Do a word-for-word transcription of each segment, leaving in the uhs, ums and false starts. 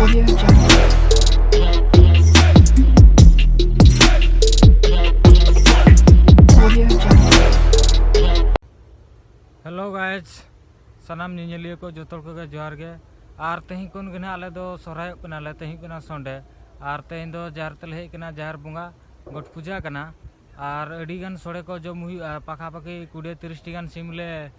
Audio Jungle. Audio Jungle. Hello guys, ᱥᱟᱱᱟᱢ ᱧᱮᱧᱮᱞᱤᱭᱟᱹ ᱠᱚ ᱡᱚᱛᱚ ᱦᱚᱲ ᱠᱚᱜᱮ ᱡᱚᱦᱟᱨ ᱜᱮ᱾ ᱟᱨ ᱛᱮᱦᱮᱧ ᱠᱷᱚᱱ ᱜᱮ ᱱᱟᱦᱟᱜ ᱟᱞᱮ ᱫᱚ ᱥᱚᱨᱦᱟᱭᱚᱜ ᱠᱟᱱᱟᱞᱮ, ᱛᱮᱦᱮᱧ ᱠᱟᱱᱟ ᱥᱚᱱᱰᱮ᱾ ᱟᱨ ᱛᱮᱦᱮᱧ ᱫᱚ ᱡᱟᱦᱮᱨ ᱛᱮᱞᱮ ᱦᱮᱡ ᱠᱟᱱᱟ, ᱡᱟᱦᱮᱨ ᱵᱚᱸᱜᱟ ᱜᱚᱴ ᱯᱩᱡᱟᱹ ᱠᱟᱱᱟ᱾ ᱟᱨ ᱟᱹᱰᱤ ᱜᱟᱱ ᱥᱚᱲᱮ ᱠᱚ ᱡᱚᱢ ᱦᱩᱭᱩᱜᱼᱟ, ᱯᱟᱠᱟ ᱯᱟᱠᱤ ᱠᱩᱲᱤ ᱛᱤᱨᱤᱥ ᱴᱤ ᱜᱟᱱ ᱥᱤᱢ ᱞᱮ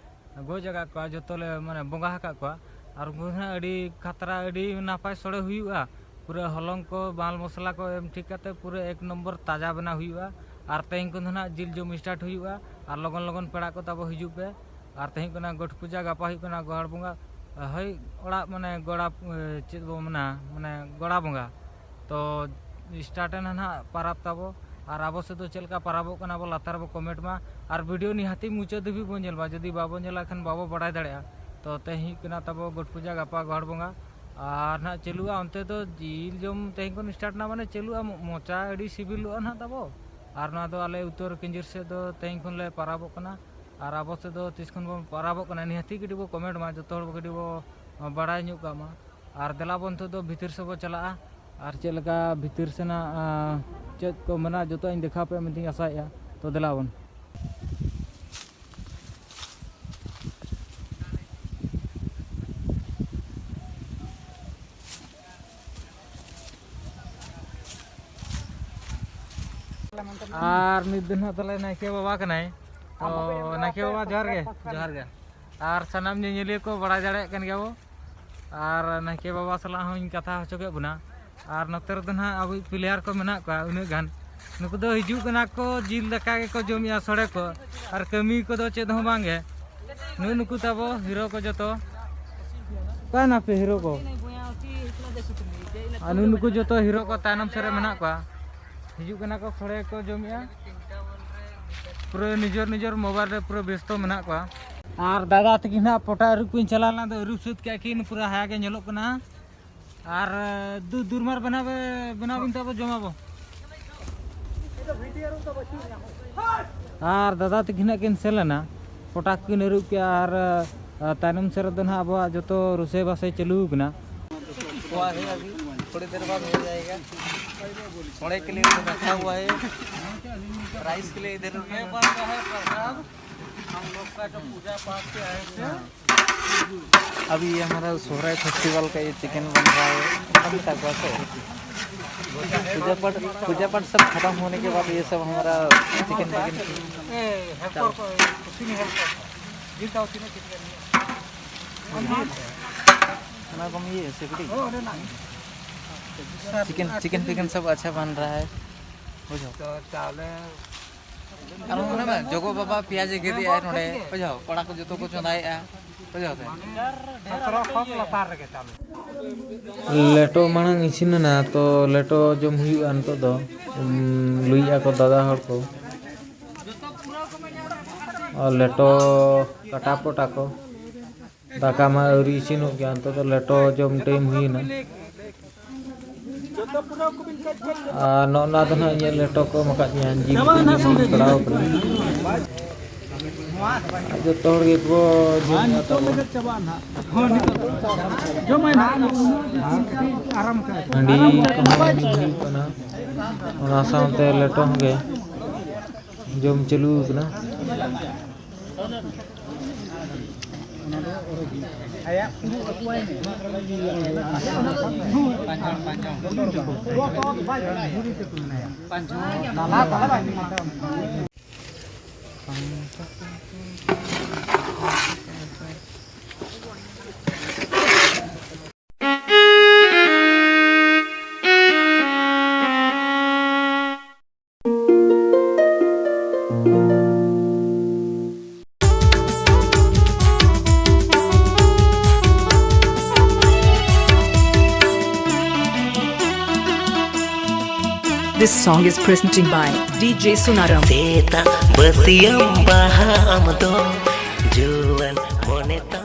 ᱜᱚᱡ ᱟᱠᱟᱫ ᱠᱚᱣᱟ, ᱡᱚᱛᱚ ᱞᱮ ᱢᱟᱱᱮ ᱵᱚᱸᱜᱟ ᱟᱠᱟᱫ ᱠᱚᱣᱟ᱾ ᱟᱨ ᱩᱱᱠᱩ ᱫᱚ ᱱᱟᱦᱟᱜ ᱟᱹᱰᱤ ᱠᱷᱟᱛᱨᱟ, ᱟᱹᱰᱤ ᱱᱟᱯᱟᱭ ᱥᱚᱲᱮ ᱦᱩᱭᱩᱜᱼᱟ᱾ ᱯᱩᱨᱟᱹ ᱦᱚᱞᱚᱝ ᱠᱚ, ᱢᱟᱞ ᱢᱚᱥᱞᱟ ᱠᱚ ᱮᱢ ᱴᱷᱤᱠ ᱠᱟᱛᱮ ᱯᱩᱨᱟᱹ ᱮᱠ ᱱᱚᱢᱵᱚᱨ ᱛᱟᱡᱟ ᱵᱮᱱᱟᱣ ᱦᱩᱭᱩᱜᱼᱟ᱾ ᱟᱨ ᱛᱮᱦᱮᱧ ᱠᱷᱚᱱ ᱫᱚ ᱱᱟᱦᱟᱜ ᱡᱤᱞ ᱡᱚᱢ start ᱦᱩᱭᱩᱜᱼᱟ᱾ ᱟᱨ ᱞᱚᱜᱚᱱ ᱞᱚᱜᱚᱱ ᱯᱮᱲᱟ ᱠᱚ ᱛᱟᱵᱚ ᱦᱤᱡᱩᱜ ᱯᱮ᱾ ᱟᱨ ᱛᱮᱦᱮᱧ ᱠᱟᱱᱟ ᱜᱚᱴ ᱯᱩᱡᱟᱹ, ᱜᱟᱯᱟ ᱦᱩᱭᱩᱜ ᱠᱟᱱᱟ ᱜᱚᱦᱚᱲ ᱵᱚᱸᱜᱟ᱾ ᱦᱳᱭ, ᱚᱲᱟᱜ ᱢᱟᱱᱮ ᱜᱚᱲᱟ, ᱮ, ᱪᱮᱫ ᱵᱚ ᱢᱮᱱᱟ, ᱢᱟᱱᱮ ᱜᱚᱲᱟ ᱵᱚᱸᱜᱟ᱾ ᱛᱚ start ᱮᱱᱟ ᱱᱟᱦᱟᱜ ᱯᱟᱨᱟᱵᱽ ᱛᱟᱵᱚ᱾ ᱟᱨ ᱟᱵᱚ ᱥᱮᱫ ᱫᱚ ᱪᱮᱫ ᱞᱮᱠᱟ ᱯᱟᱨᱟᱵᱚᱜ ᱠᱟᱱᱟ ᱵᱚ, ᱞᱟᱛᱟᱨ ᱨᱮᱵᱚ comment ᱢᱟ᱾ ᱟᱨ video ᱱᱤᱦᱟᱹᱛᱤ ᱢᱩᱪᱟᱹᱫ ᱫᱷᱟᱹᱵᱤᱡ ᱵᱚᱱ ᱧᱮᱞ ᱢᱟ, ᱡᱩᱫᱤ ᱵᱟᱵᱚᱱ ᱧᱮᱞᱟ ᱠᱷᱟᱱ ᱵᱟᱵᱚ ᱵᱟᱲᱟᱭ ᱫᱟᱲᱮᱭᱟᱜᱼᱟ᱾ ᱛᱚ ᱛᱮᱦᱮᱧ ᱦᱩᱭᱩᱜ ᱠᱟᱱᱟ ᱛᱟᱵᱚ ᱜᱚᱴ ᱯᱩᱡᱟᱹ, ᱜᱟᱯᱟ ᱜᱚᱦᱚᱲ ᱵᱚᱸᱜᱟ᱾ ᱟᱨ ᱱᱟᱦᱟᱜ ᱪᱟᱹᱞᱩᱜᱼᱟ ᱚᱱᱛᱮ ᱫᱚ ᱡᱤᱞ ᱡᱚᱢ, ᱛᱮᱦᱮᱧ ᱠᱷᱚᱱ start ᱮᱱᱟ ᱢᱟᱱᱮ ᱪᱟᱹᱞᱩᱜᱼᱟ, ᱢᱚ-, ᱢᱚᱪᱟ ᱟᱹᱰᱤ ᱥᱤᱵᱤᱞᱚᱜᱼᱟ ᱱᱟᱦᱟᱜ ᱛᱟᱵᱚ᱾ ᱟᱨ ᱱᱚᱣᱟ ᱫᱚ ᱟᱞᱮ ᱩᱛᱛᱚᱨ ᱠᱮᱧᱡᱤᱨ ᱥᱮᱫ ᱫᱚ ᱛᱮᱦᱮᱧ ᱠᱷᱚᱱ ᱞᱮ ᱯᱟᱨᱟᱵᱚᱜ ᱠᱟᱱᱟ᱾ ᱟᱨ ᱟᱵᱚ ᱥᱮᱫ ᱫᱚ ᱛᱤᱥ ᱠᱷᱚᱱ ᱵᱚᱱ ᱯᱟᱨᱟᱵᱚᱜ ᱠᱟᱱᱟ, ᱱᱤᱦᱟᱹᱛᱤ ᱠᱟᱹᱴᱤᱡ ᱵᱚ comment ᱢᱟ, ᱡᱚᱛᱚ ᱦᱚᱲ ᱵᱚ ᱠᱟᱹᱴᱤᱡ ᱵᱚ ᱵᱟᱲᱟᱭ ᱧᱚᱜ ᱠᱟᱜ ᱢᱟ᱾ ᱟᱨ ᱫᱮᱞᱟ ᱵᱚᱱ ᱱᱤᱛᱚᱜ ᱫᱚ ᱵᱷᱤᱛᱤᱨ ᱥᱮᱫ ᱵᱚ ᱪᱟᱞᱟᱜᱼᱟ᱾ ᱟᱨ ᱪᱮᱫ ᱞᱮᱠᱟ ᱵᱷᱤᱛᱤᱨ ᱥᱮᱱᱟᱜ, ᱟᱸ, ᱪᱮᱫ ᱠᱚ ᱢᱮᱱᱟᱜᱼᱟ, ᱡᱚᱛᱚᱣᱟᱜ ᱤᱧ ᱫᱮᱠᱷᱟᱣ ᱯᱮᱭᱟ ᱢᱮᱱᱛᱮᱧ ᱟᱥᱟᱭᱮᱫᱼᱟ᱾ ᱛᱚ ᱫᱮᱞᱟ ᱵᱚᱱ᱾ ᱟᱨ ᱢᱤᱫ ᱫᱤᱱ ᱦᱟᱸᱜ ᱛᱟᱞᱮ ᱱᱟᱭᱠᱮ ᱵᱟᱵᱟ ᱠᱟᱱᱟᱭ᱾ ᱛᱚ ᱱᱟᱭᱠᱮ ᱵᱟᱵᱟ ᱡᱚᱦᱟᱨ ᱜᱮ᱾ ᱡᱚᱦᱟᱨ ᱜᱮ᱾ ᱟᱨ ᱥᱟᱱᱟᱢ ᱧᱮᱧᱮᱞᱤᱭᱟᱹ ᱠᱚ ᱵᱟᱲᱟᱭ ᱫᱟᱲᱮᱭᱟᱜ ᱠᱟᱱ ᱜᱮᱭᱟ ᱵᱚ᱾ ᱟᱨ ᱱᱟᱭᱠᱮ ᱵᱟᱵᱟ ᱥᱟᱞᱟᱜ ᱦᱚᱸᱧ ᱠᱟᱛᱷᱟ ᱦᱚᱪᱚ ᱠᱮᱫ ᱵᱚᱱᱟ᱾ ᱟᱨ ᱱᱚᱛᱮ ᱨᱮᱫᱚ ᱱᱟᱦᱟᱜ ᱟᱵᱚᱭᱤᱡ player ᱠᱚ ᱢᱮᱱᱟᱜ ᱠᱚᱣᱟ ᱩᱱᱟᱹᱜ ᱜᱟᱱ᱾ ᱱᱩᱠᱩ ᱫᱚ ᱦᱤᱡᱩᱜ ᱠᱟᱱᱟ ᱠᱚ, ᱡᱤᱞ ᱫᱟᱠᱟ ᱜᱮᱠᱚ ᱡᱚᱢᱮᱜᱼᱟ, ᱥᱚᱲᱮ ᱠᱚ, ᱟᱨ ᱠᱟᱹᱢᱤ ᱠᱚᱫᱚ ᱪᱮᱫ ᱦᱚᱸ ᱵᱟᱝ ᱜᱮ᱾ ᱱᱩᱜᱼᱩ ᱱᱩᱠᱩ ᱛᱟᱵᱚ hero ᱠᱚ ᱡᱚᱛᱚ᱾ ᱚᱠᱟᱭ ᱱᱟᱯᱮ hero ᱠᱚ? ᱟᱨ ᱱᱩᱜᱼᱩ ᱱᱩᱠᱩ ᱡᱚᱛᱚ hero ᱠᱚ ᱛᱟᱭᱱᱚᱢ ᱥᱮᱫ ᱨᱮ ᱢᱮᱱᱟᱜ ᱠᱚᱣᱟ᱾ ᱦᱤᱡᱩᱜ ᱠᱟᱱᱟ ᱠᱚ, ᱥᱚᱲᱮ ᱠᱚ ᱡᱚᱢᱮᱜᱼᱟ᱾ ᱯᱩᱨᱟᱹ ᱱᱤᱡᱮᱨ ᱱᱤᱡᱮᱨ mobile ᱨᱮ ᱯᱩᱨᱟᱹ ᱵᱮᱥᱛᱚ ᱢᱮᱱᱟᱜ ᱠᱚᱣᱟ᱾ ᱟᱨ ᱫᱟᱫᱟ ᱛᱟᱹᱠᱤᱱ ᱦᱟᱸᱜ ᱯᱚᱴᱟ ᱟᱹᱨᱩᱵ ᱠᱤᱱ ᱪᱟᱞᱟᱣ ᱞᱮᱱᱟ, ᱟᱫᱚ ᱟᱹᱨᱩᱵ ᱥᱟᱹᱛ ᱠᱮᱜᱼᱟ ᱠᱤᱱ, ᱯᱩᱨᱟᱹ ᱦᱟᱭᱟ ᱜᱮ ᱧᱮᱞᱚᱜ ᱠᱟᱱᱟ᱾ ᱟᱨ ᱫᱩ ᱫᱩᱨᱢᱟᱨ ᱵᱮᱱᱟᱣ ᱵᱮ-, ᱵᱮᱱᱟᱣ ᱵᱤᱱ ᱛᱟᱵᱚ, ᱡᱚᱢᱟᱵᱚ᱾ ᱟᱨ ᱫᱟᱫᱟ ᱛᱟᱹᱠᱤᱱ ᱦᱟᱸᱜ ᱠᱤᱱ ᱥᱮᱱ ᱞᱮᱱᱟ, ᱯᱚᱴᱟ ᱠᱤᱱ ᱟᱹᱨᱩᱵ ᱠᱮᱜᱼᱟ ᱟᱨ, ᱟᱨ ᱛᱟᱭᱱᱚᱢ ᱥᱮᱫ ᱨᱮᱫᱚ ᱱᱟᱦᱟᱜ ᱟᱵᱚᱣᱟᱜ ᱡᱚᱛᱚ ᱨᱚᱥᱳᱭ ᱵᱟᱥᱟᱭ ᱪᱟᱹᱞᱩ ᱟᱠᱟᱱᱟ᱾ हुआ है, अभी थोड़ी देर बाद हो जाएगा। थोड़े के लिए इधर रखा हुआ है, राइस के लिए इधर। उसके बाद जो है प्रसाद, हम लोग का जो पूजा पाठ के आए थे। अभी ये हमारा सोहराय फेस्टिवल का ये चिकन बन रहा है। पूजा पाठ, पूजा पाठ सब खत्म होने के बाद ये सब हमारा चिकन विकन ए, हेल्पर को, कुछ नहीं हेल्पर। जिनका होती ना चिकन। ᱚᱱᱟ ᱠᱚᱢ ᱤᱭᱟᱹᱭᱟ ᱥᱮ ᱠᱟᱹᱴᱤᱡ? ᱦᱳᱭ, ᱚᱸᱰᱮ ᱱᱟᱜ᱾ ᱪᱤᱠᱮᱱ, ᱪᱤᱠᱮᱱ ᱯᱤᱠᱮᱱ ᱥᱚᱵ ᱟᱪᱪᱷᱟ ᱵᱟᱱ ᱨᱟᱦᱟ ᱦᱟᱭ᱾ ᱵᱩᱡᱷᱟᱹᱣ? ᱛᱚ, ᱪᱟᱣᱞᱮ᱾ ᱟᱨ ᱚᱱᱟ ᱢᱟ ᱡᱚᱜᱚ ᱵᱟᱵᱟ ᱯᱮᱸᱭᱟᱡᱽ ᱮ ᱜᱮᱫᱮᱜᱼᱟᱭ ᱱᱚᱰᱮ᱾ ᱵᱩᱡᱷᱟᱹᱣ? ᱠᱚᱲᱟ ᱠᱚ ᱡᱚᱛᱚ ᱠᱚ ᱪᱚᱸᱫᱟᱭᱮᱜᱼᱟ᱾ ᱵᱩᱡᱷᱟᱹᱣ ᱥᱮ? ᱥᱚᱛᱨᱚ ᱠᱷᱚᱱ ᱞᱟᱛᱟᱨ ᱨᱮᱜᱮ ᱪᱟᱣᱞᱮ᱾ ᱞᱮᱴᱚ ᱢᱟᱲᱟᱝ ᱤᱥᱤᱱ ᱮᱱᱟ, ᱛᱚ ᱞᱮᱴᱚ ᱡᱚᱢ ᱦᱩᱭᱩᱜᱼᱟ ᱱᱤᱛᱚᱜ ᱫᱚ᱾ ᱩᱢ, ᱞᱩᱭᱮᱜᱼᱟ ᱠᱚ ᱫᱟᱫᱟ ᱦᱚᱲ ᱠᱚ᱾ ᱟᱨ ᱞᱮᱴᱚ ᱠᱟᱴᱟ ᱯᱚᱴᱟ ᱠᱚ᱾ ᱫᱟᱠᱟ ᱢᱟ ᱟᱹᱣᱨᱤ ᱤᱥᱤᱱᱚᱜ ᱜᱮᱭᱟ, ᱱᱤᱛᱚᱜ ᱫᱚ ᱞᱮᱴᱚ ᱡᱚᱢ ᱴᱟᱭᱤᱢ ᱦᱩᱭᱮᱱᱟ᱾ ᱟᱨ ᱱᱚᱜᱼᱚ ᱱᱚᱣᱟ ᱫᱚ ᱱᱟᱦᱟᱜ ᱤᱧᱟᱹᱜ ᱞᱮᱴᱚ ᱠᱚ ᱮᱢ ᱟᱠᱟᱫᱤᱧᱟ, ᱡᱤᱞ ᱠᱚ ᱡᱚᱢ ᱥᱟᱯᱲᱟᱣ ᱠᱟᱱᱟ᱾ ᱟᱨ ᱡᱚᱛᱚ ᱦᱚᱲ ᱜᱮᱠᱚ ᱡᱚᱢᱮᱫᱼᱟ ᱛᱟᱵᱚᱱ᱾ ᱦᱟᱺᱰᱤ ᱠᱚᱦᱚᱸ ᱧᱩ ᱦᱩᱭᱩᱜ ᱠᱟᱱᱟ, ᱚᱱᱟ ᱥᱟᱶᱛᱮ ᱞᱮᱴᱚ ᱦᱚᱸ ᱜᱮ ᱡᱚᱢ ᱪᱟᱹᱞᱩ ᱟᱠᱟᱱᱟ᱾ This song is presented by D J Sunaram. ᱥᱮᱛᱟᱜ ᱵᱟᱹᱥᱭᱟᱹᱢ ᱵᱟᱦᱟ ᱟᱢ ᱫᱚ ᱡᱩᱣᱟᱹᱱ ᱢᱚᱱᱮ ᱛᱟᱢ